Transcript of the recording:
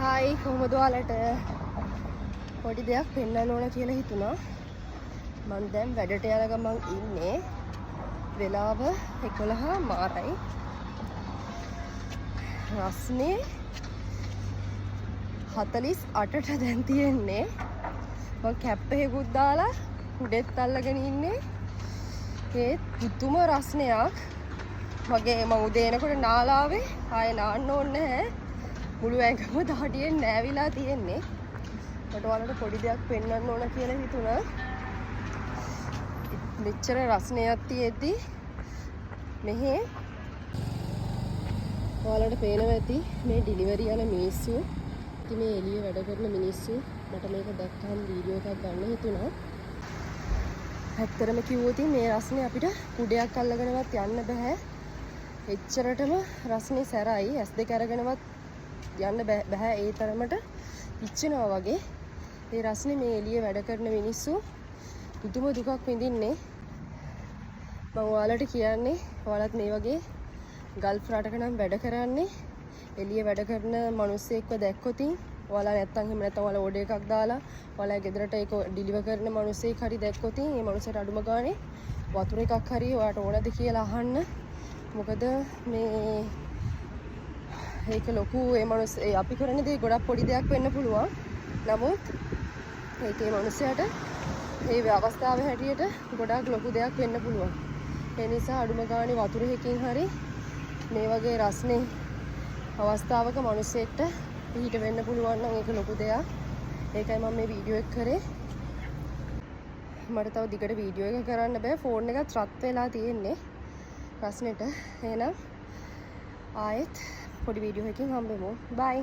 Hi, කොහොමද ඔයාලට? පොඩි දෙයක් පෙන්වන්න ඕන කියලා හිතුණා. මං දැන් වැඩට යන ගමන් ඉන්නේ. වෙලාව 11:15යි. රස්නේ 48ට දැන් තියෙන්නේ. මං කැප් එකකුත් දාලා කුඩෙත් අල්ලගෙන ඉන්නේ. ඒත් පුදුම රස්නයක්. මගේ මං උදේ එනකොට නාලා ආවේ. ආයේ නාන්න ඕනේ නැහැ. මුළු ඇඟම දහඩියෙන් නෑවිලා තියෙන්නේ. මට ඔයාලට පොඩි දෙයක් පෙන්වන්න ඕන කියලා හිතුණා. මෙච්චර රස්නයක් තියෙද්දි මෙහෙ ඔයාලට පේනවා ඇති මේ ඩිලිවරි යන මිනිස්සු. ඉතින් මේ එළිය වැඩ කරන මිනිස්සු, මට මේක දැක්කම වීඩියෝ එකක් ගන්න හිතුණා. ඇත්තටම කිව්වොත් මේ රස්නේ අපිට කුඩයක් අල්ලගෙනවත් යන්න බෑ. එච්චරටම රස්නේ සැරයි. ඇස් දෙක අරගෙනවත් යන්න බෑ, ඒ තරමට පිච්චෙනවා වගේ. ඒ රස්නේ මේ එළිය වැඩ කරන මිනිස්සු පුදුම දුකක් විඳින්නේ. මම ඔයාලට කියන්නේ, ඔයාලත් මේ වගේ ගල්ෆ් රටක නම් වැඩ කරන්නේ, එළිය වැඩ කරන මිනිස්සෙක්ව දැක්කොතින් ඔයාලා, නැත්තම් එහෙම නැත්තම් ඔයාලා ඕඩර් එකක් දාලා ඔයාලා ගෙදරට ඒක ඩිලිවර් කරන මිනිස්සෙක් හරි දැක්කොතින්, ඒ මනුස්සයට අඩුම ගානේ වතුර එකක් හරි ඔයාට ඕනද කියලා අහන්න. මොකද මේ ඒක ලොකු, ඒ මනුස්ස ඒ අපි කරන දේ ගොඩක් පොඩි දෙයක් වෙන්න පුළුවන්. නමුත් ඒක ඒ මනුස්සයාට ඒ අවස්ථාවේ හැටියට ගොඩාක් ලොකු දෙයක් වෙන්න පුළුවන්. ඒ නිසා අඩුම ගානේ වතුර එකකින් හරි මේ වගේ රස්නේ අවස්ථාවක මිනිස්සෙක්ට පිහිට වෙන්න පුළුවන් නම් ඒක ලොකු දෙයක්. ඒකයි මම මේ වීඩියෝ එක කරේ. මට තව දිගට වීඩියෝ එක කරන්න බෑ. ෆෝන් එකත් රත් වෙලා තියෙන්නේ රස්නෙට. එහෙනම් ආයෙත් පොඩි වීඩියෝ එකකින් හම්බෙමු. බයි.